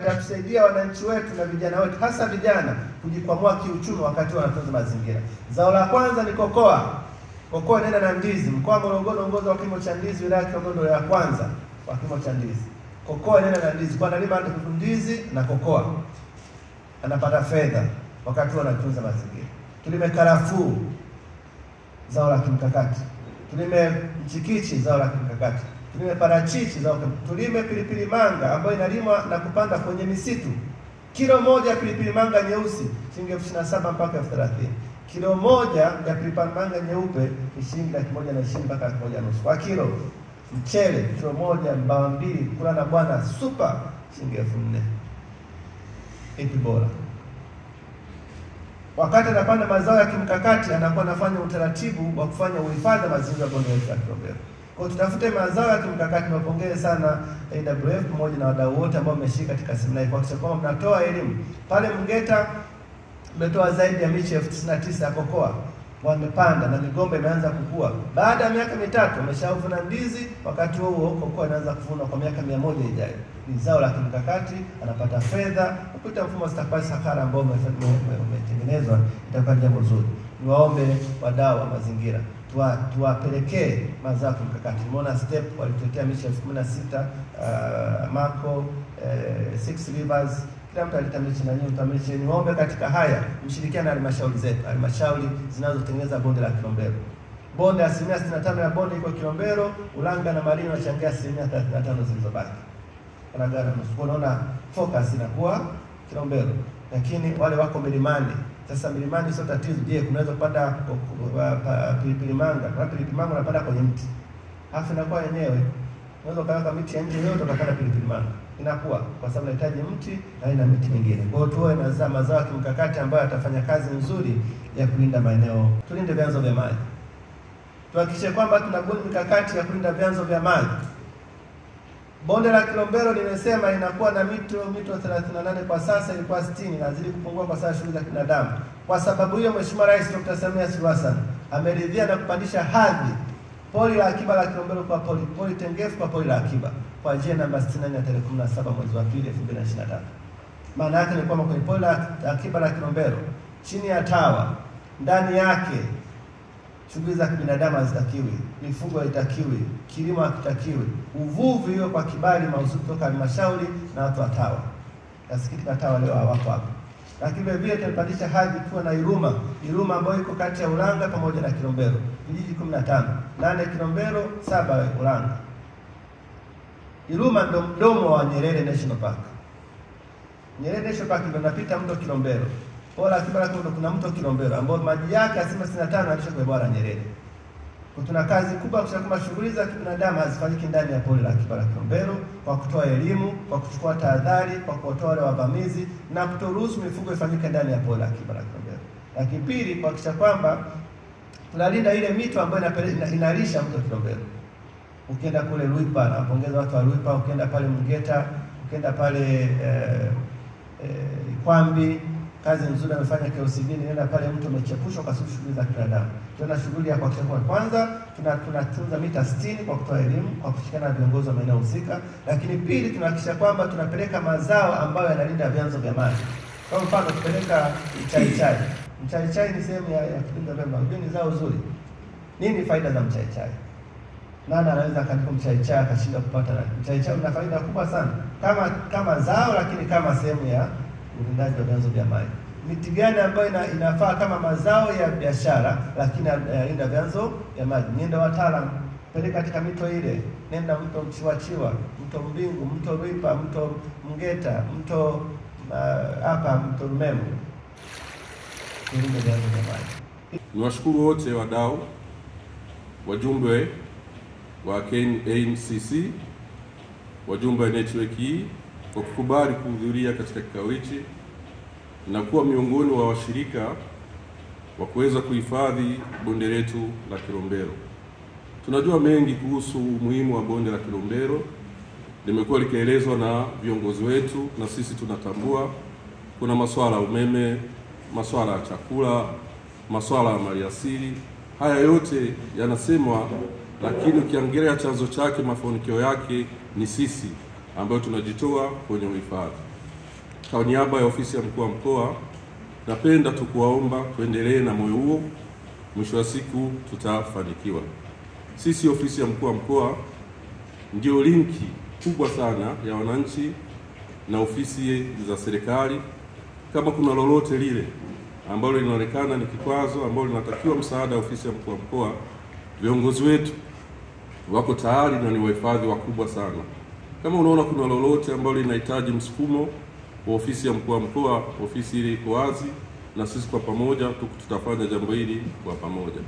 Itatusaidia wananchi wetu na vijana wetu, hasa vijana, kujikwamua kiuchumi wakati wanatunza mazingira. Zao la kwanza ni kokoa. Kokoa inaenda na ndizi. Mkoa wa Morogoro unaongoza kwa kilimo cha ndizi, wilaya ya Kilombero ya kwanza kwa kilimo cha ndizi. Kokoa inaenda na ndizi. Kwa analima ndizi na kokoa, anapata fedha wakati wanatunza mazingira. Tulime karafuu, zao la kimkakati. Tulime mchikichi, zao la kimkakati. Tulime parachichi, zao. Tulime pilipili manga ambayo inalimwa na kupanda kwenye misitu. Kilo moja ya pilipili manga nyeusi shilingi 27,000 mpaka 30,000. Kilo moja ya pilipili manga nyeupe ni shilingi 120,000 mpaka 1,500 kwa kilo. Mchele kilo moja mbawa mbili kula na bwana super shilingi 4,000. Ipi bora? Wakati anapanda mazao ya kimkakati anakuwa anafanya utaratibu wa kufanya uhifadhi mazingira bonde la Kilombero. Kwa tutafute mazao ya kimkakati. Niwapongeze sana AWF pamoja na wadau wote ambao wameshiriki katika semina kuhakikisha kwamba mnatoa elimu. Pale Mgeta mmetoa zaidi ya miche 99,000 ya kokoa wamepanda na migomba imeanza kukua. Baada ya miaka 3 wameshavuna ndizi, wakati huo kokoa inaanza kuvunwa kwa miaka 100 ijayo. Ni zao la kimkakati, anapata fedha kupita mfumo wa stakabadhi sakara ambao umetengenezwa, itakuwa jambo zuri. Niwaombe wadau wa mazingira tuwapelekee mazao ya kimkakati. Nimeona step walituletea miche 16,000, Mako, Six Rivers, kila mtu alileta miche na nyinyi mtamiche. Niwaombe katika haya mshirikiane na halmashauri zetu, halmashauri zinazotengeneza bonde la Kilombero. Bonde 65% ya bonde iko Kilombero, Ulanga na Malinyi wanachangia 35% zilizobaki. Unaona focus inakuwa Kilombero, lakini wale wako milimani. Sasa milimani sio tatizo. Je, kunaweza kupanda pilipili manga? Kwa pilipili manga unapanda kwenye mti, alafu inakuwa yenyewe. Unaweza ukaweka miti ya nje yote ukapanda pilipili manga, inakuwa, kwa sababu inahitaji mti na ina miti mingine. Kwa hiyo tuwe na mazao ya kimkakati ambayo yatafanya kazi nzuri ya kulinda maeneo. Tulinde vyanzo vya maji, tuhakikishe kwamba tunabuni mikakati ya kulinda vyanzo vya maji. Bonde la Kilombero nimesema inakuwa na mito 38 kwa sasa, ilikuwa 60 na zili kupungua kwa sasa shughuli za binadamu. Kwa sababu hiyo Mheshimiwa Rais Dr. Samia Suluhu Hassan ameridhia na kupandisha hadhi pori la akiba la Kilombero kwa pori tengefu kwa pori la akiba kwa njia namba 64 ya tarehe 17 mwezi wa pili 2023. Maana yake ni kwamba kwenye pori la akiba la Kilombero chini ya TAWA ndani yake shughuli za kibinadamu hazitakiwi, mifugo haitakiwi, kilimo hakitakiwi, uvuvi hiyo kwa kibali mahususi kutoka halmashauri na watu wa TAWA. Nasikitika TAWA leo hawako hapa. Lakini vile vile tulipandisha hadhi kuwa na Iruma, Iruma ambayo iko kati ya Ulanga pamoja na Kilombero, vijiji 15, 8 Kilombero, 7 Ulanga. Iruma ndo mdomo wa Nyerere National Park. Nyerere National Park ndio inapita mto Kilombero. Pora akiba kuna mto Kilombero ambao maji yake 65% yanatoka kwa bwawa la Nyerere. Tuna kazi kubwa kuhakikisha shughuli za kibinadamu hazifanyiki ndani ya pori la akiba la Kilombero, kwa kutoa elimu, kwa kuchukua tahadhari, kwa kuwatoa wale wavamizi na kutoruhusu mifugo ifanyike ndani ya pori la akiba la Kilombero. Lakini pili, kuhakikisha kwamba tunalinda ile mito ambayo inalisha mto Kilombero. Ukienda kule Ruipa, na wapongeza watu wa Ruipa, ukienda pale Mgeta, ukienda pale Ikwambi, kazi nzuri amefanya KOCD. Nenda pale mtu umechepushwa kwa shughuli za kibinadamu. Tuna shughuli ya kuhakikisha kwanza tunatunza mita 60 kwa kutoa elimu, kwa kushirikiana na viongozi wa maeneo husika, lakini pili tunahakikisha kwamba tunapeleka mazao ambayo yanalinda vyanzo vya maji. Kwa mfano kupeleka mchaichai. Mchaichai ni sehemu ya kulinda vyanzo vya maji, ni zao zuri. Nini faida za mchaichai? Nani anaweza akaandika mchaichai akashinda kupata? Mchaichai una faida kubwa sana kama zao, lakini kama sehemu ya ulindaji wa vyanzo vya maji. Miti gani ambayo inafaa kama mazao ya biashara lakini inalinda vyanzo vya maji? Nenda wataalamu, peleka katika mito ile, nenda mto Mchiwachiwa, mto Mbingu, mto Ruipa, mto Mgeta, mto hapa mto Rumemo. Tulinde vyanzo vya maji. Niwashukuru wote wadau, wajumbe wa KNCC, wajumbe wa network hii kwa kukubali kuhudhuria katika kikao hichi na kuwa miongoni wa washirika wa kuweza kuhifadhi bonde letu la Kilombero. Tunajua mengi kuhusu umuhimu wa bonde la Kilombero, limekuwa likielezwa na viongozi wetu na sisi tunatambua kuna masuala ya umeme, masuala ya chakula, masuala ya maliasili. Haya yote yanasemwa, lakini ukiangalia chanzo chake, mafanikio yake ni sisi ambayo tunajitoa kwenye uhifadhi. Kwa niaba ya ofisi ya mkuu wa mkoa, napenda tu kuwaomba tuendelee na moyo huo, mwisho wa siku tutafanikiwa. Sisi ofisi ya mkuu wa mkoa ndio linki kubwa sana ya wananchi na ofisi za serikali. Kama kuna lolote lile ambalo linaonekana ni kikwazo, ambalo linatakiwa msaada wa ofisi ya mkuu wa mkoa, viongozi wetu wako tayari na ni wahifadhi wakubwa sana. Kama unaona kuna lolote ambalo linahitaji msukumo wa ofisi ya mkuu wa mkoa, ofisi ile iko wazi, na sisi kwa pamoja tutafanya jambo hili kwa pamoja.